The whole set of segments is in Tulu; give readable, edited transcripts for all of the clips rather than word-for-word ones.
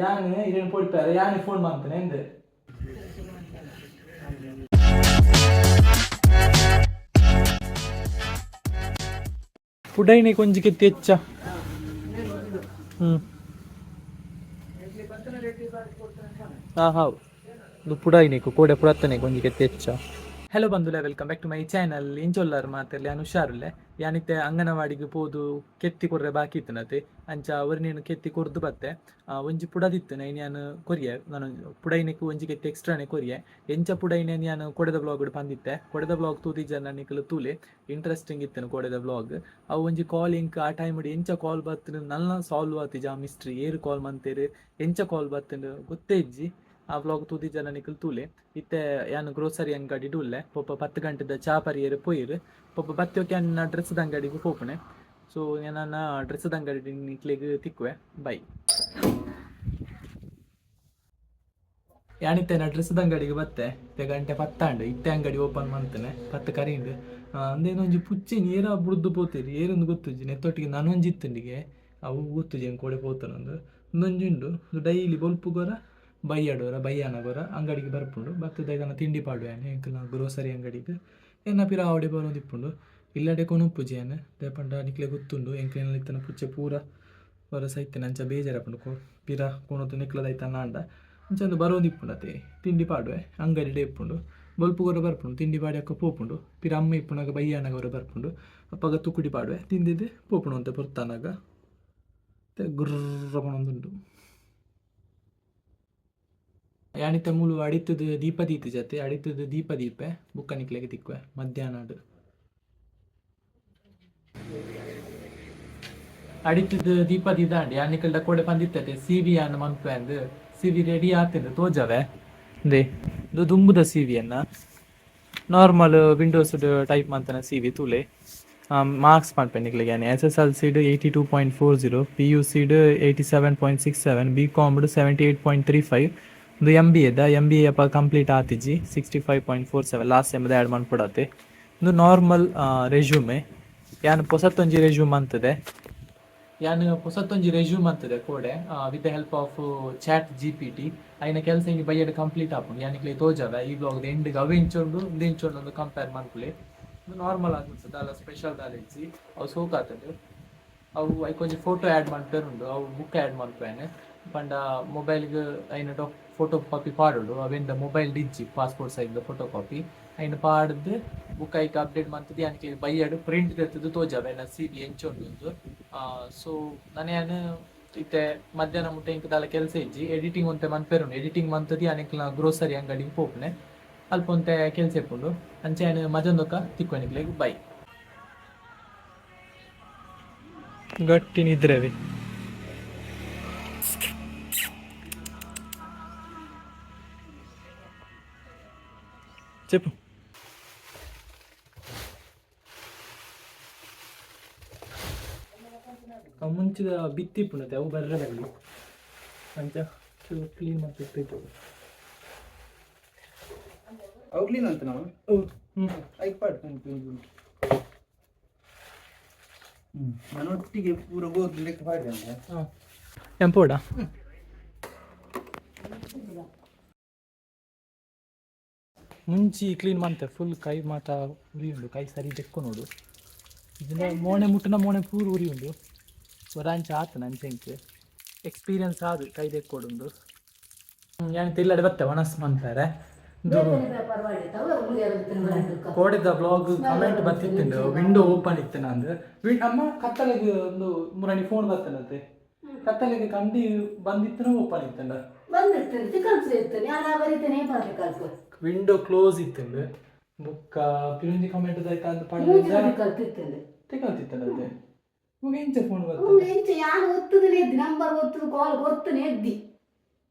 ಯಾನ್ ಇರೆನ್ ಪೋಡಿಪಾರೆ, ಯಾನ್ ಫೋನ್ ಮಂತನೆ ಎಂದ್. ಪುಡೈನೆ ಕೊಂಜಿ ಕೆತ್ತಿ ಹೆಚ್ಚ. ಹ್ಮ್ ಹಾ ಹಾವು ಇದು ಪುಡೈನೆಕು ಕೋಡೆ ಪುಡತ್ತನೆ ಕೊಂಜಿ ಕೆತ್ತಿ ಹೆಚ್ಚ. ಹಲೋ ಬಂಧುಲೆ, welcome back to my channel. ಇಂಚೊಲ್ಲರ್ ಮಾತೆರ್ಲೆ? ಯಾನ್ ಹುಷಾರುಲ್ಲೆ. ಯಾನಿತ್ತೆ ಅಂಗನವಾಡಿಗೆ ಪೋದು ಕೆತ್ತಿ ಕೊರ್ರೆ ಬಾಕಿ ಇತ್ತನತೆ, ಅಂಚ ಒರಿನೇನು ಕೆತ್ತಿ ಕೊರ್ದು ಬತ್ತೆ. ಒಂಜಿ ಪುಡದಿತ್ತು, ನೈನ್ ಯಾನ್ ಕೊರಿಯೆ. ನಾನು ಪುಡೈನೆಕ್ ಒಂಜಿ ಕೆತ್ತಿ ಎಕ್ಸ್ಟ್ರಾನೆ ಕೊರಿಯೆ. ಎಂಚ ಪುಡೈನೆ ಯಾನ್ ಕೊಡೆದ ಬ್ಲಾಗ್ ಪಂದಿತ್ತೆ. ಕೊಡೆದ ಬ್ಲಾಗ್ ತೂದಿಜ ನಿಕಲು ತೂಲೆ, ಇಂಟ್ರೆಸ್ಟಿಂಗ್ ಇತ್ತನು ಕೊಡೆದ ಬ್ಲಾಗ್. ಅವು ಒಂಜಿ ಕಾಲ್ ಇಂಕ್ ಆ ಟೈಮ್ ಎಂಚ ಕಾಲ್ ಬತ್ತುಂಡು ನಲ್ಲ ಸಾಲ್ವ್ ಆತಿಜ ಆ ಮಿಸ್ಟ್ರಿ. ಏರು ಕಾಲ್ ಮಂತೇರು, ಎಂಚ ಕಾಲ್ ಬತ್ತುಂಡು ಗೊತ್ತೇ ಇಜ್ಜಿ. ಆ ವ್ಲಾಗ್ ತೂದಿಜನ ನಿಕಲ್ ತೂಲೆ. ಇತ್ತೆ ಯಾನ್ ಗ್ರೋಸರಿ ಅಂಗಡಿ ಉಲ್ಲೆ. ಪೊಪ್ಪ 10 ಗಂಟೆದ ಚಾ ಪರಿಯೆರೆ ಪೋಯಿರು. ಪೊಪ್ಪ ಬತ್ತಿಯೋಕೆ ಅನ್ನ ಡ್ರೆಸ್ ಅಂಗಡಿಗೆ ಪೋಪುಣೆ. ಸೊ ನನ್ನ ಡ್ರೆಸ್ ಅಂಗಡಿ ನಿಕ್ಲೆಗ್ ತಿಕ್ಕುವೆ. ಬೈ. ಯಾನಿತ್ತೆ ಡ್ರೆಸ್ ಅಂಗಡಿಗೆ ಬತ್ತೆ. ಇತ್ತೆ ಗಂಟೆ ಪತ್ತಾಂಡು. ಇತ್ತೆ ಅಂಗಡಿ ಓಪನ್ ಮಂತನೆ, 10 ಕರಿಂಡು. ಅಂದೇನೊಂಜಿ ಪುಚ್ಚೆ ನೀರ ಬುಡ್ದು ಪೋತೀರಿ, ಏರೊಂದು ಗೊತ್ತುಜ್ಜಿ. ನೆತ್ತೊಟ್ಟಿಗೆ ನನೊಂಜಿ ಇತ್ತುಂಡಿಗೆ, ಅವು ಗೊತ್ತುಜ್ಜಿ ಎಂಕ್ ಕೋಡೆ ಪೋತನೊಂದು. ಒಂದೊಂಜಿ ಉಂಡು, ಡೈಲಿ ಬೊಲ್ಪುಗೊರ ಬಯ್ಯಡೋರ ಬಯ್ಯಾನಗೊರ ಅಂಗಡಿಗೆ ಬರ್ಪುಂಡು. ಬತ್ತದ ತಿಂಡಿ ಪಾಡುವೆ ಎಂಕಲ್ನ ಗ್ರೋಸರಿ ಅಂಗಡಿಗೆ. ಎನ್ನ ಪಿರ ಆವಡೆ ಬರೋದಿಪ್ಪುಂಡು, ಇಲ್ಲಡೆ ಕೊನುಪ್ಪುಜಿ ಯಾನ್. ದಾಯೆ ನಿಕ್ಲೆ ಗೊತ್ತುಂಡು, ಎಂಕ್ಲೆನ ಇತ್ತನ ಪುಚ್ಚೆ ಪೂರ ವರಸ ಇತ್ತೇನೆ, ಅಂಚ ಬೇಜಾರಾಪುಂಡು ಪಿರ ಕೊನೊತು ನಿಕ್ಲದೈತನ ಅಂಡ. ಅಂಚ ಒಂದು ಬರೋದಿಪ್ಪುಂಡು ಅತೆ, ತಿಂಡಿ ಪಾಡುವೆ. ಅಂಗಡಿಡೆ ಇಪ್ಪುಂಡು, ಬೊಲ್ಪುಗೊರ ಬರ್ಪುಂಡು, ತಿಂಡಿ ಪಾಡಿ ಅಕ್ಕ ಪೋಪುಂಡು. ಪಿರ ಅಮ್ಮ ಇಪ್ಪುನಾಗ ಬಯ್ಯಾನಗ ಹೊರ ಬರ್ಪುಂಡು, ಅಪ್ಪಗ ತುಕುಡಿ ಪಾಡುವೆ, ತಿಂದಿದ್ದು ಪೋಪುಂಡು ಅಂತ ಪೊರ್ತಾನಾಗ ಗುರ್ರ ಪಣೊಂದುಂಡು. ಯಾನಿತ್ತೆ ಮೂಲು ಅಡಿತದ ದೀಪ ದೀತ ಜತೆ, ಅಡಿತದ ದೀಪ ದೀಪೆ ಬುಕ್ಕ ನಿಕ್ಲೆಗೆ ತಿಕ್ಕುವೆ ಮಧ್ಯಾಹ್ನ. ಅಡಿತದ ದೀಪ ದೀದಾಂಡಿ. ಯಾನಿಕಲ್ಡ ಕೋಡೆ ಪಂದಿತ್ತತೆ ಸಿ ವಿ ಅನ್ನ ಮನ್ಪೆ ಅಂದ್. ಸಿ ವಿ ರೆಡಿ ಆತಂದು ತೋಜವೆ. ಇಂದೆ ಇದು ದುಂಬುದ ಸಿ ವಿ ಅನ್ನ, ನಾರ್ಮಲ್ ವಿಂಡೋಸ್ ಟೈಪ್ ಮಂತನ ಸಿ ವಿ. ತೂಲೆ, ಮಾರ್ಕ್ಸ್ ಪನ್ಪೆ ನಿಕ್ಲೆಗೆ. ಎಸ್ ಎಸ್ ಎಲ್ ಸಿಡ್ 82.40, ಪಿ ಯು ಸಿಡ್ 87.67, ಬಿ ಕಾಮ್ಡ್ 78.35. ಒಂದು ಎಮ್ ಬಿ ಎದ, ಎಮ್ ಬಿ ಎ ಅಪ್ಪ ಕಂಪ್ಲೀಟ್ ಆತಿಜಿ, 65.47, ಲಾಸ್ಟ್ ಸೆಮ್ದ ಆ್ಯಡ್ ಮನ್ಪೊಡಾತೆ. ಒಂದು ನಾರ್ಮಲ್ ರೆಸ್ಯೂಮೆ. ಯಾನ್ ಪೊಸತ್ತೊಂಜಿ ರೆಸ್ಯೂಮ್ ಅಂತದೆ, ಯಾನ್ ಪೊಸತ್ತೊಂಜಿ ರೆಸ್ಯೂಮ್ ಅಂತದೆ ಕೋಡೆ with the help of Chat GPT. ಐನ ಕೆಲಸ ಇನಿ ಬಯ್ಯಡ್ ಕಂಪ್ಲೀಟ್ ಆಪುಂಡು. ಯಾನಿಕ್ಲೆ ತೋಜವೆ ಈ ಬ್ಲಾಗ್ ಎಂಡ್. ಅವೆ ಇಂಚೊಂಡು ಉಂದು ಇಂಚೊಂಡು ಒಂದು ಕಂಪೇರ್ ಮನ್ಪುಲೆ. ನಾರ್ಮಲ್ ಆಗುತ್ತದೆ, ದಾಲ ಸ್ಪೆಷಲ್ ದಾಲ ಇಜ್ಜಿ. ಅವು ಸೋಕಾತದೆ. ಅವು ಐಕೊಂಜಿ ಒಂಜಿ ಫೋಟೋ ಆ್ಯಡ್ ಮನ್ಪೆರ್ ಉಂಡು, ಅವು ಬುಕ್ ಆ್ಯಡ್ ಮನ್ಪುವೇನೆ ಪಂಡ ಮೊಬೈಲ್ಗ್ ಐನ ಫೋಟೋ ಕಾಪಿ ಪಾಡೋಡು. ಅವೆಂದ ಮೊಬೈಲ್ ಡಿಜ್ಜಿ ಪಾಸ್ಪೋರ್ಟ್ ಸೈಜ್ ಫೋಟೋ ಕಾಪಿ ಐನ ಪಾಡ್ದು ಬುಕ್ ಐಕ್ ಅಪ್ಡೇಟ್ ಮಂತುದು ಯಾನಿಕ್ ಬಯ್ಯಡ್ ಪ್ರಿಂಟ್ ದೆತ್ತುದು ತೋಜವೆ ಎನ್ನ ಸಿ ವಿ ಎಂಚ ಉಂಡು. ಸೊ ನನ ಯಾನ್ ಇತ್ತೆ ಮಧ್ಯಾಹ್ನ ಮುಟ್ಟ ಎಂಕ್ ದಾಲ ಕೆಲಸ ಇಜ್ಜಿ, ಎಡಿಟಿಂಗ್ ಒಂತೆ ಮನ್ಪೆರ್ ಉಂಡು. ಎಡಿಟಿಂಗ್ ಮಂತುದು ಯಾನ್ ಗ್ರೋಸರಿ ಅಂಗಡಿಗೆ ಪೋಪುನೆ, ಅಲ್ಪ ಒಂತೆ ಕೆಲಸ ಇಪ್ಪುಂಡು. ಅಂಚ ಯಾನ್ ಮಜೊಂದೊಕ್ಕ ತಿಕ್ಕುವೆ ನಿಕ್ಲೆಗ್. ಬೈ. ಗಟ್ಟಿ ನಿದ್ರೆವೆ. చెప్పు. ಅವು ಮುಂಚಿದ ಬಿತ್ತಿ ಇಪ್ಪುಂಡತೆ, ಅವು ಬರ್ರೆ ಬರಲಿ. ಅಂಚ ಕ್ಲೀನ್ ಮಾಡ್ತಿತ್ತು. ಅವು ಕ್ಲೀನ್ ಅಂತ ನಾವು ಹ್ಞೂ. ಐಕ್ ಪಾಡ್. ನಾನು ಒಟ್ಟಿಗೆ ಪೂರ ಗೋಧಿ ಲೆಕ್ಕ ಪಾಡ್ದೆ. ಹಾಂ, ಎಂಪೋಡ ಮುಂಚಿ ಕ್ಲೀನ್ ಮಂತೆ ಫುಲ್ ಕೈ ಮಾತ ಉರಿ ಉಂಡು. ಕೈ ಸರಿ ದೆಕ್ಕು ನೋಡು. ಇದನ್ನ ಮೋಣೆ ಮುಟ್ಟನ ಮೋಣೆ ಪೂರ ಉರಿ ಉಂಡು. ವರಾಂಚ ಆತ ನಂಚೆ ಎಂಕ್ ಎಕ್ಸ್ಪೀರಿಯನ್ಸ್ ಆದು ಕೈ ದೆಕ್ಕೊಡುಂಡು. ಯಾನ್ ತಿಲ್ಲಡೆ ಬತ್ತೆ ಒಣಸ್ ಮನ್ಪೆರೆ. ಕೋಡೆದ ಬ್ಲಾಗ್ ಕಮೆಂಟ್ ಬತ್ತಿತ್ತುಂಡು, ವಿಂಡೋ ಓಪನ್ ಇತ್ತು ನಂದು. ಅಮ್ಮ, ಕತ್ತಲೆಗೆ ಒಂದು ಮುರಣಿ ಫೋನ್ ಬತ್ತನಂತೆ. ಕತ್ತಲೆಗೆ ಕಂಡಿ ಬಂದಿತ್ತು, ಓಪನ್ ಇತ್ತಂಡ. ವಿಂಡೋ ಕ್ಲೋಸ್ ಇತ್ತುಂಡು. ಬುಕ್ಕ ಪಿರಂಜಿ ಕಮೆಂಟ್ ಆಯ್ತಾ ಅಂತ ಪಂಡ ತಿಕ್ಕಲ್ತಿತ್ತಂತೆ. ಎಂಚ ಫೋನ್ ಬರ್ತದೆ? ಎಂಚ ಯಾನ್ ಒತ್ತುದನೆ ಎದ್ದಿ, ನಂಬರ್ ಒತ್ತುದು ಕಾಲ್ ಕೊರ್ತನೆ ಎದ್ದಿ.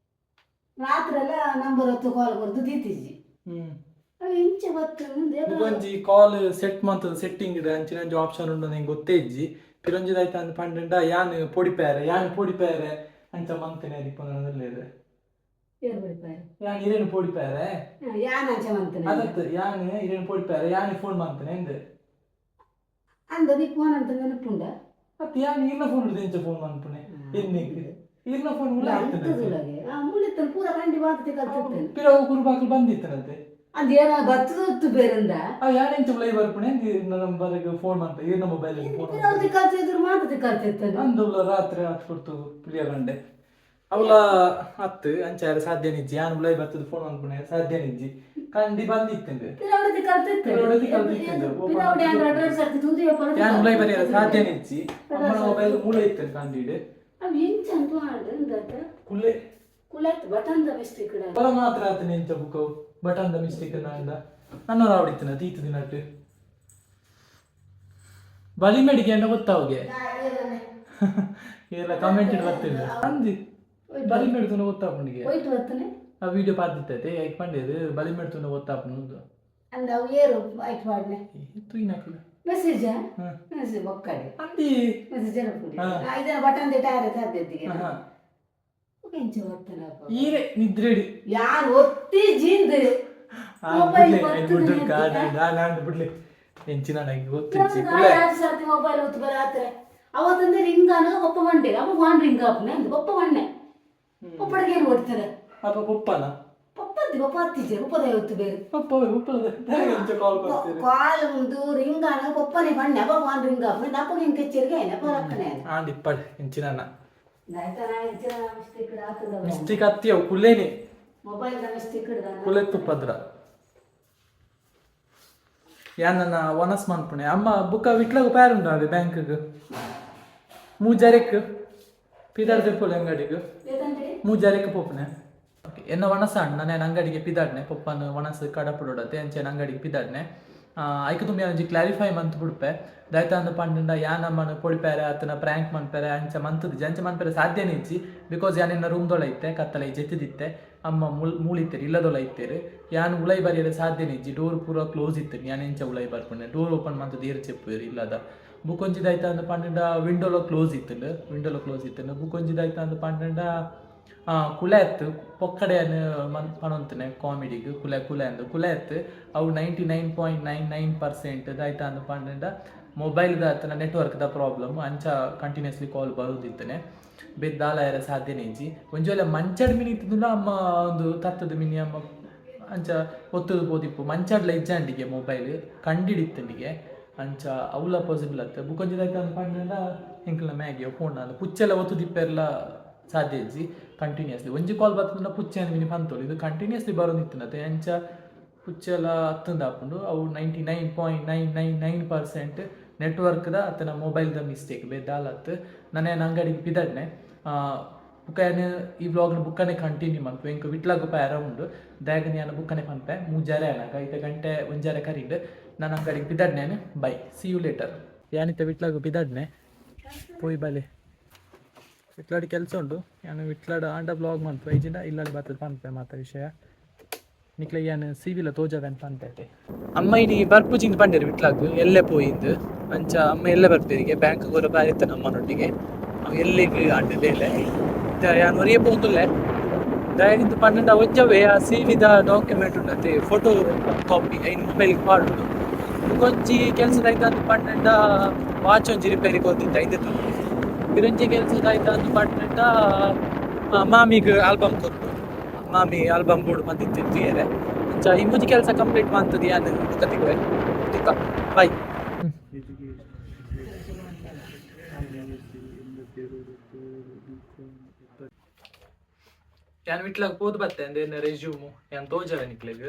ರಾತ್ರಿ ಎಲ್ಲ ನಂಬರ್ ಒತ್ತು ಕಾಲ್ ಕೊರ್ದು ದೀತಿಜಿ. ಅವು ಎಂಚ ಬತ್ತುಂದು. ಒಂಜಿ ಕಾಲ್ ಸೆಟ್ ಮಂತದ ಸೆಟ್ಟಿಂಗ್ ಇಡ ಅಂಚಿನ ಒಂಜಿ ಆಪ್ಷನ್ ಉಂಡು, ನಂಗೆ ಗೊತ್ತೇ ಇಜ್ಜಿ. ಪಿರಂಜಿದ ಆಯ್ತಾ ಅಂದ್ ಪಂಡಂಡ ಯಾನ್ ಪೊಡಿಪೇರೆ, ಯಾನ್ ಪೊಡಿಪೇರೆ ಅಂಚ ಮಂತನೆ ಅದಿಪ್ಪುನ. ಏರ್ ಬಡಿಪಾರೆ? ಯಾನ್ ಇರೇನು ಪೊಡಿಪೇರೆ. ಯಾನ್ ಅಂಚ ಮಂತನೆ? ಅದತ್ತು, ಯಾನ್ ಇರೇನು ಪೊಡಿಪೇರೆ, ಯಾನ್ ಫೋನ್ ಮಂತನೆ ಎಂದ್. ಅಂದ ದಿಕ್ ಫೋನ್ ಅಂತ ನೆನಪುಂಡ? ಅತ್, ಯಾನ್ ಇರ್ನ ಫೋನ್ ಹಿಡ್ದು ಎಂಚ ಫೋನ್ ಮನ್ಪುನೆ ಎನ್ನಿಗ್? ಈರ್ನ ಫೋನ್ ಉಲ್ಲ. ಅಂತದುಲಗೆ ಆ ಮುಳಿತನ ಪೂರ ಕಂಡಿ ಮಾತತೆ ಕಲ್ತಿರ್ತೇನೆ. ಪಿರವು ಕುರುಬಾಕಲು ಬಂದಿತ್ತನಂತೆ. ಅಂದ್ ಏನ ಬತ್ತದ ಹೊತ್ತು ಬೇರಿಂದ. ಆ ಯಾನೆಂಚ ಉಲೈ ಬರ್ಪುಣೆ ಈರ್ನ ನಂಬರ್ಗೆ ಫೋನ್ ಮಾಡ್ತ, ಈರ್ನ ಮೊಬೈಲ್ ಫೋನ್. ಪಿರವು ಕಲ್ತಿದ್ರು ಮಾತತೆ ಕಲ್ತಿರ್ತಾನೆ. ಅಂದುಲ್ಲ ರಾತ್ರಿ ಹತ್ತು ಕೊಡ್ತು ಪುಳಿಯ ಗಂಡೆ ಅವಲ ಹತ್ತು ಅಂಚಾರ ಸಾಧ್ಯ ನಿಜ್ಜಿ. ಯಾನ್ ಉಲೈ ಬರ್ತದ ಫೋನ್ ಅನ್ಪುಣೆ ಸಾಧ್ಯ ನಿಜ್ಜಿ, ಕಂಡಿ ಬಂದಿತ್ತಂದೆ. ಪಿರವಡತಿ ಕಲ್ತಿರ್ತೇನೆ. ಪಿರವಡತಿ ಕಲ್ತಿರ್ತೇನೆ. ಪಿರವಡಿ ಅಂದ್ರೆ ಎರಡು ಸರ್ತಿ ತೂದು. ಯಾನ್ ಉಲೈ ಬರೆಯರ ಸಾಧ್ಯ ನಿಜ್ಜಿ, ಅಮ್ಮನ ಮೊಬೈಲ್ ಮೂಲ ಇತ್ತಂದೆ ಕಂಡಿಡ್. ಅವು ಎಂಚ ಅಂತ ಮಾಡು ಎಂದತ್ತ? ಕುಲ್ಲೆ. ಕುಲತ್ ಬಟನ್ the mistake. ಬಲ ಮಾತ್ರ ಆತನ ಎಂಚ ಬುಕ್ ಬಟನ್ the mistake ನಂದ ನನ್ನ ರಾವಡಿತ್ತನ ತೀತು ದಿನಟ್ಟು ಬಲಿ ಮೆಡಿಗೆ ಅಂಡ ಗೊತ್ತಾವ್ಗೆ ಎಲ್ಲ ಕಮೆಂಟ್ ಬರ್ತಿಲ್ಲ ಅಂದಿ ಬಲಿ ಮೆಡ್ತುನ ಗೊತ್ತಾಪುಂಡಿಗೆ. ಹೋಯ್ತು ಬರ್ತನೆ. ಆ ವಿಡಿಯೋ ಪಾರ್ದಿತ್ತೈತೆ ಐಕ್ ಪಂಡೇದು ಬಲಿ ಮೆಡ್ತುನ ಗೊತ್ತಾಪುಂಡು. ಅಂದ ಅವು ಏರು ಆಯ್ತು ಮಾಡನೆ. ತೂಯಿನಕ್ಲು. ಮೆಸೇಜ್. ಹಾ. ಮೆಸೇಜ್ ಬೊಕ್ಕಡೆ. ಅಂದಿ. ಮೆಸೇಜ್ ಅನ್ಕೊಂಡು ಹಾ. ಇದನ್ನ ಬಟನ್ the tyre ಸಾಧ್ಯತೆಗೆ. ಹಾ. ಎಂಚ ಬರ್ತನಪ್ಪ? ಈರೆ ನಿದ್ರೆಡಿ. ಯಾರು ಒತ್ತಿ ಜೀಂದು ಮೊಬೈಲ್. ಬಿಡ್ಲಿ, ಎಂಚಿನ ನಂಗೆ ಗೊತ್ತಿಜ್ಜಿ ಕುಲೆ. ಸರ್ತಿ ಮೊಬೈಲ್ ಒತ್ತು ಬರಾತ್ರೆ ಅವತ್ತಂದ್ರೆ ರಿಂಗ್ ಅನ್ನ ಒಪ್ಪ ಮಂಡೆ ಅವ ವಾನ್ ರಿಂಗ್ ಆಪ್ನೆ ಅಂದ್ ಒಪ್ಪ ಮಣ್ಣೆ ಒಪ್ಪಡಿಗೆ ಏನು ಓಡ್ತಾರೆ? ಅಪ್ಪ ಪಪ್ಪನ. ಪಪ್ಪದ್ದಿ ಪಪ್ಪ ಹತ್ತಿಜೆ ಉಪ್ಪದ ಹೊತ್ತು ಬೇರೆ. ಪಪ್ಪ ಉಪ್ಪದ ಕಾಲ್ ಬರ್ತೀರಿ. ಕಾಲ್ ಒಂದು ರಿಂಗ್ ಅನ್ನ ಪಪ್ಪನೆ ಬಣ್ಣೆ ಅಪ್ಪ ವಾನ್ ರಿಂಗ್ ಆಪ್ನೆ ಅಪ್ಪಗೆ ಹಿಂಗೆ ಕಚ್ಚರಿಗೆ ಅಪ್ಪ ರಕ್ಕನೆ. ಆಂಡ್ ಇಪ್ಪಡ್ ಎಂಚಿನ. ಮಿಸ್ಟೇಕ್ ಆತದ. ಮಿಸ್ಟೇಕ್ ಅತ್ತಿಯವು ಕುಲ್ಲೇನೆ. Mobile mistake. ಕುಲೆ ತುಪ್ಪದ್ರ ಯಾನ್ ನನ್ನ ವನಸ್ ಮನ್ಪುಣೆ ಅಮ್ಮ ಬುಕ್ಕ ವಿಟ್ಲಗ ಪ್ಯಾರುಂಡು ಅವೆ ಬ್ಯಾಂಕ್ಗ್ ಮೂಜಾರೆಕ್ ಪಿದಾಡ್ ಪೋಲೆ ಅಂಗಡಿಗೆ. ಮೂಜಾರೆಕ್ ಪೋಪುನೆ. ಓಕೆ, ಎನ್ನ ವನಸ ಅಣ್ಣ ನಾನು ಅಂಗಡಿಗೆ ಪಿದಾಡ್ನೆ ಪಪ್ಪನ ವನಸ್ ಕಡಪುಡೋಡತೆ ಅಂಚೆ ಅಂಗಡಿಗೆ ಪಿದಾಡ್ನೆ. ಐಕ್ ತುಂಬಿ ಒಂಜಿ ಕ್ಲಾರಿಫೈ ಮಂತ್ ಬಿಡ್ಪೆ ದಾಯ್ತ ಅಂದ್ ಪಂಡ ಯಾನ್ ಅಮ್ಮನ ಪೊಡಿಪೇರೆ ಆತನ ಪ್ರ್ಯಾಂಕ್ ಮನ್ಪೆರೆ ಅಂಚ ಮಂತದ ಅಂಚ ಮನ್ಪೆರೆ ಸಾಧ್ಯನೇ ಇಜ್ಜಿ, because ಯಾನ್ ಎನ್ನ ರೂಮ್ದೊಳ ಇತ್ತೆ, ಕತ್ತಲೆ ಜೆತ್ತಿದಿತ್ತೆ. ಅಮ್ಮ ಮುಲ್ ಮೂಳಿತ್ತೇರು ಇಲ್ಲದೊಳ ಇತ್ತೇರು. ಯಾನ್ ಉಲೈ ಬರಿಯರೆ ಸಾಧ್ಯನೇ ಇಜ್ಜಿ, ಡೋರ್ ಪೂರ ಕ್ಲೋಸ್ ಇತ್ತು. ಯಾನ್ ಎಂಚ ಉಲೈ ಬರ್ಪುಂಡೆ? ಡೋರ್ ಓಪನ್ ಮಂತದ ಏರ್ ಚೆಪ್ಪುವೆರ್ ಇಲ್ಲದ. ಬುಕೊಂಜಿದಾಯ್ತ ಅಂದ್ ಪಂಡ ವಿಂಡೋಲ ಕ್ಲೋಸ್ ಇತ್ತುಂಡು, ವಿಂಡೋಲ ಕ್ಲೋಸ್ ಇತ್ತುಂಡು. ಬುಕೊಂಜಿದಾಯ್ತ ಅಂದ್ ಪಂಡ ಕುಲೆ ಅತ್ತು ಪೊಕ್ಕಡೆಯನ್ನು ಮನ್ ಪನೊಂತನೆ ಕಾಮಿಡಿಗ್ ಕುಲೆ ಕುಲೆ ಅಂದು ಕುಲೆ ಅತ್ತು. ಅವು 99.99% ದಾಯ್ತ ಅಂದ್ ಪಂಡ ಮೊಬೈಲ್ದ ಅತ್ತನ ನೆಟ್ವರ್ಕ್ದ ಪ್ರಾಬ್ಲಮ್, ಅಂಚ ಕಂಟಿನ್ಯೂಸ್ಲಿ ಕಾಲ್ ಬರುದಿತ್ತನೆ. ಬೇತೆ ದಾಲ ಸಾಧ್ಯನೇ ಇಜ್ಜಿ. ಒಂಜಿ ವೇಳೆ ಮಂಚಡ್ ಮಿನಿ ಇತ್ತುಂಡ ಅಮ್ಮ ಒಂದು ತತ್ತದ ಮಿನಿ ಅಮ್ಮ ಅಂಚ ಒತ್ತುದು ಪೋದಿಪ್ಪು. ಮಂಚಡ್ಲ ಇಜ್ಜಾಂಡಿಗೆ ಮೊಬೈಲ್ ಕಂಡಿಡಿತ್ತಂಡಿಗೆ, ಅಂಚ ಅವುಲ ಪಾಸಿಬಲ್ ಅತ್ತ. ಬುಕೊಂಜಿ ದಾಯ್ತ ಅಂದ್ ಪಂಡ ಎಂಕಲ್ನ ಮ್ಯಾಗಿ ಫೋನ್ ಅಂದ್ ಪುಚ್ಚೆಲ್ಲ ಒತ್ತುದಿಪ್ಪೆರ್ಲ ಸಾಧ್ಯ ಇಜ್ಜಿ. ಕಂಟಿನ್ಯೂಸ್ಲಿ ಒಂಜಿ ಕಾಲ್ ಬರ್ತದ ಪುಚ್ಚೆ ಮಿನಿ ಪಂತೋಲು, ಇದು ಕಂಟಿನ್ಯೂಸ್ಲಿ ಬರೋದಿತ್ತನತೆ, ಅಂಚ ಪುಚ್ಚೆಲ್ಲ ಅತ್ತಂದ ಆಪುಂಡು. ಅವು 99.999% ನೆಟ್ವರ್ಕ್ದ ಅತ್ತನ ಮೊಬೈಲ್ದ ಮಿಸ್ಟೇಕ್, ಬೇತೆ ದಾಲ ಅತ್ತು. ನನ್ನೇನು ಅಂಗಡಿಗೆ ಪಿದಡ್ನೆ ಬುಕ್ಕನೆ ಈ ವ್ಲಾಗ್ನ ಬುಕ್ಕನೆ ಕಂಟಿನ್ಯೂ ಮನ್ಪು. ಎಂಕ್ ವಿಟ್ಲಾಗ ಪ್ಯಾರ ಉಂಡು ದಾಯಗ ಯಾನ್ ಬುಕ್ಕನೆ ಪನ್ಪೆ. ಮೂಜಾರೆ ಆನಗ ಐತ ಗಂಟೆ ಒಂಜಾರೆ ಕರಿಂಡ್. ನಾನು ಅಂಗಡಿಗೆ ಪಿದಡ್ನೇನು. ಬೈ, ಸಿ you later. ಯಾನಿತ್ತ ವಿಟ್ಲಾಗ ಪಿದಡ್ನೆ ಪೋಯ್ ಬಲೆ. ವಿಟ್ಲಾಡ್ ಕೆಲಸ ಉಂಡು. ಯಾನು ವಿಟ್ಲಾಡ್ ಆಂಡ ಬ್ಲಾಗ್ ಮನ್ಪು ಐಜಿಂಡ ಇಲ್ಲಲ್ಲಿ ಬರ್ತದೆ ಪನ್ಪೆ ಮಾತ ವಿಷಯ. ನಿಕ್ಲೆ ಯಾನ್ ಸಿವಿಲ ತೋಜವೆನ್ ಪನ್ಪೇತೆ. ಅಮ್ಮ ಇನಿ ಬರ್ಪುಜಿಂದ್ ಪಂಡೇರು ವಿಟ್ಲಾಗ್ ಎಲ್ಲೆ ಪೋಯಿಂದು. ಅಂಚ ಅಮ್ಮ ಎಲ್ಲೆ ಬರ್ಪೇರಿಗೆ ಬ್ಯಾಂಕ್ ಗೊರ ಬಾರಿತ್ತನ ಅಮ್ಮನೊಟ್ಟಿಗೆ ಅವ್ ಎಲ್ಲಿಗೆ ಆಂಡ ಬೇಲೆ ಯಾನ್ ಒರಿಯೆ ಪೋಂದುಲ್ಲೆ. ದಯವಿದ್ದು ಪನ್ನಡ ಒಂಜವೇ ಆ ಸಿವಿದ ಡಾಕ್ಯುಮೆಂಟ್ ಉಂಡತೆ ಫೋಟೋ ಕಾಪಿ ಐನ್ ಮೊಬೈಲ್ ಪಾಡುದು. ಒಂಜಿ ಕೆಲಸದ ಅಂದ್ ಪನ್ನಡ ವಾಚ್ ಒಂಜಿ ರಿಪೇರಿ ಕೊರ್ದಿತ್ತ ಐದು. ಬಿರೊಂಜಿ ಕೆಲಸದ ಅಂದ್ ಪನ್ನಡ ಮಾಮಿಗ್ ಆಲ್ಬಮ್ ಕೊರ್ದು, ಮಾಮಿ ಆಲ್ಬಮ್ ಬೋರ್ಡ್ ಬಂದಿತ್ತು ತೂಯೆರೆ. ಅಂಚ ಈ ಮೂಜಿ ಕೆಲಸ ಕಂಪ್ಲೀಟ್ ಮಾಡ್ತದೆ ಯಾನ್ ಬುಕ್ಕ ತಿಕ್ಕುವೆ. ತಿಕ್ಕ, ಬೈ. ಯಾನ್ ವಿಟ್ಲಾಗ ಪೋದು ಬತ್ತೆ ಅಂದೇನ ರೆಸ್ಯೂಮು ಯಾನ್ ತೋಜವೆ ನಿಕ್ಲೆಗ್.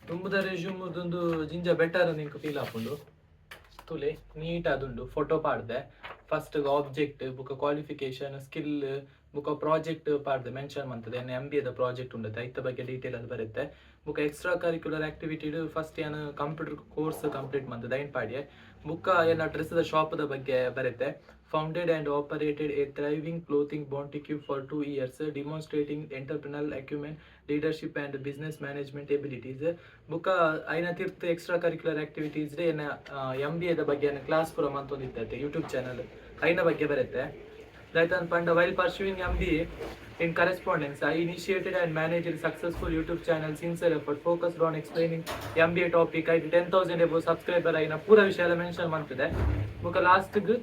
ತುಂಬುದ ರೆಸ್ಯೂಮುದೊಂದು ಜಿಂಜ ಬೆಟರ್ ನಿಂಕ್ ಫೀಲ್ ಆಪುಂಡು. ತೂಲೆ, ನೀಟ್ ಆದುಂಡು. ಫೋಟೋ ಪಾಡ್ದೆ, ಫಸ್ಟ್ ಆಬ್ಜೆಕ್ಟ್ ಬುಕ್ಕ ಕ್ವಾಲಿಫಿಕೇಶನ್, ಸ್ಕಿಲ್ ಬುಕ್ಕ ಪ್ರಾಜೆಕ್ಟ್ ಪಾಡ್ದೆ ಮೆನ್ಷನ್ ಮಂತದೆ. ಎನ್ನ ಎಂ ಬಿ ಎದ ಪ್ರಾಜೆಕ್ಟ್ ಉಂಡತೆ, ಐತ ಬಗ್ಗೆ ಡೀಟೇಲ್ ಅದು ಬರುತ್ತೆ. ಬುಕ್ಕ ಎಕ್ಸ್ಟ್ರಾ ಕರಿಕ್ಯುಲರ್ ಆಕ್ಟಿವಿಟಿ ಫಸ್ಟ್ ಯಾನ್ ಕಂಪ್ಯೂಟರ್ ಕೋರ್ಸ್ ಕಂಪ್ಲೀಟ್ ಮಂತದೆ, ಐನ್ ಪಾಡ್ಯೆ. ಬುಕ್ಕ ಎನ್ನ ಡ್ರೆಸ್ದ ಶಾಪ್ದ ಬಗ್ಗೆ ಬರುತ್ತೆ: founded and operated a thriving clothing boutique for 2 years, demonstrating entrepreneurial acumen, leadership and business management abilities. ಬುಕ್ಕ ಐನ ತಿರ್ತ್ ಎಕ್ಸ್ಟ್ರಾ ಕರಿಕ್ಯುಲರ್ ಆಕ್ಟಿವಿಟೀಸ್ ಎನ್ನ ಎಂ ಬಿ ಎದ ಬಗ್ಗೆ ಕ್ಲಾಸ್ ಪೂರ ಮಂತೊಂದಿತ್ತೈತೆ ಯೂಟ್ಯೂಬ್ ಚಾನಲ್, ಐನ ಬಗ್ಗೆ ಬರುತ್ತೆ. Later ಪಂಡ while pursuing MBA in correspondence, I initiated and managed a successful YouTube channel, Sincere Effort, focused on explaining MBA topic. I 10,000 above subscriber. ಐನ ಪೂರ ವಿಷಯ ಎಲ್ಲ ಮೆನ್ಷನ್ ಮಾಡ್ತಿದೆ. ಬುಕ್ಕ ಲಾಸ್ಟ್ಗೆ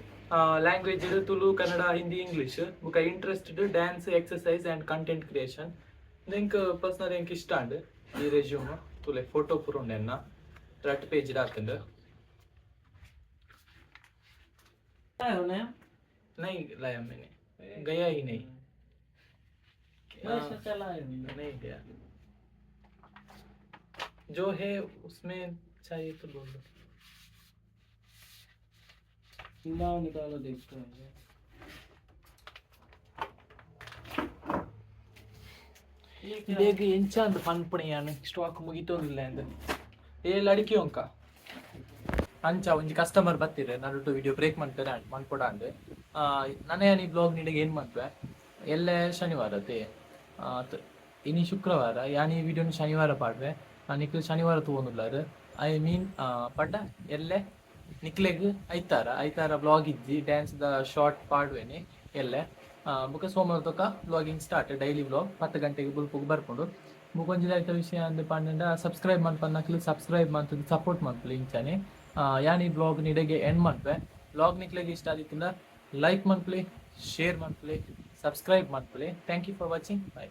ಲ್ಯಾಂಗ್ವೇಜ್ ತುಳು, ಕನ್ನಡ, ಹಿಂದಿ, ಇಂಗ್ಲಿಷ್. ಬುಕ interested dance, exercise and content creation. ಎಂಕ್ ಪರ್ಸನಲ್ ಎಂಕ್ ಇಷ್ಟ ಅಂಡ್ ಈ ರೆಸ್ಯೂಮ್. ತುಲೆ, ಫೋಟೋ ಪೂರ ಉಂಡು ಎನ್ನ, ರಟ್ ಪೇಜ್ ಆತುಂಡು. नहीं लाया मैंने, गया ही नहीं। वैसे चला है। नहीं गया। जो है उसमें चाहिए तो बोल दो। लाओ, निकालो, देखते हैं। ये क्या? ಬೇಗ ಎಂಚ ಅಂದ್ ಪನ್ಪುಣೆಯಾನ್ ಸ್ಟಾಕ್ ಮುಗಿತೊಂದಿಲ್ಲ ಅಂದ್. ಏ ಲಡಿಕೆ ಒಂಕ ಅಂಚ ಒಂಜಿ ಕಸ್ಟಮರ್ ಬತ್ತಿರ, ನಡುಟು ವಿಡಿಯೋ ಬ್ರೇಕ್ ಮನ್ಪೆರೆ ಮನ್ಪೊಡ ಅಂದ್. ನನ ಯಾನ್ ಈ ಬ್ಲಾಗ್ ನಿಡೆಗೆ ಏನ್ ಮನ್ಪೆ, ಎಲ್ಲೆ ಶನಿವಾರ ಅತೆ, ಇನಿ ಶುಕ್ರವಾರ. ಯಾನ್ ಈ ವಿಡಿಯೋನ ಶನಿವಾರ ಪಾಡ್ವೆ, ನಿಕ್ಲ್ ಶನಿವಾರ ತೂವೊಂದುಲ್ಲಾರ್. I mean ಪಂಡ ಎಲ್ಲೆ ನಿಕ್ಲೆಗ್ ಐತಾರ. ಐತಾರ ಬ್ಲಾಗ್ ಇಜ್ಜಿ, ಡ್ಯಾನ್ಸ್ ದ ಶಾರ್ಟ್ ಪಾಡ್ವೇನೆ ಎಲ್ಲೆ. ಬೊಕ ಸೋಮವಾರ ತೊಕ ಬ್ಲಾಗಿಂಗ್ ಸ್ಟಾರ್ಟ್, ಡೈಲಿ ಬ್ಲಾಗ್ 10 ಗಂಟೆಗೆ ಬೊಲ್ಪುಗು ಬರ್ಪುಂಡು. ಬೊಕ ಐತ ವಿಷಯ ಅಂದ್ ಪಂಡ, ಸಬ್ಸ್ಕ್ರೈಬ್ ಮನ್ಪನ್ನಕ್ಲು ಸಬ್ಸ್ಕ್ರೈಬ್ ಮಂತುದು ಸಪೋರ್ಟ್ ಮನ್ಪುಲೆ ಇಂಚನೆ. ಯಾನ್ ಈ ಬ್ಲಾಗ್ ನಿಡೆಗೆ ಎಂಡ್ ಮನ್ಪೆ. ಬ್ಲಾಗ್ ನಿಕ್ಲೆಗ್ ಇಷ್ಟ ಆದಿತ್ತುಂಡ ಲೈಕ್ ಮನ್ಪುಲೆ, ಶೇರ್ ಮನ್ಪುಲೆ, ಸಬ್ಸ್ಕ್ರೈಬ್ ಮನ್ಪುಲೆ. Thank you for watching, bye.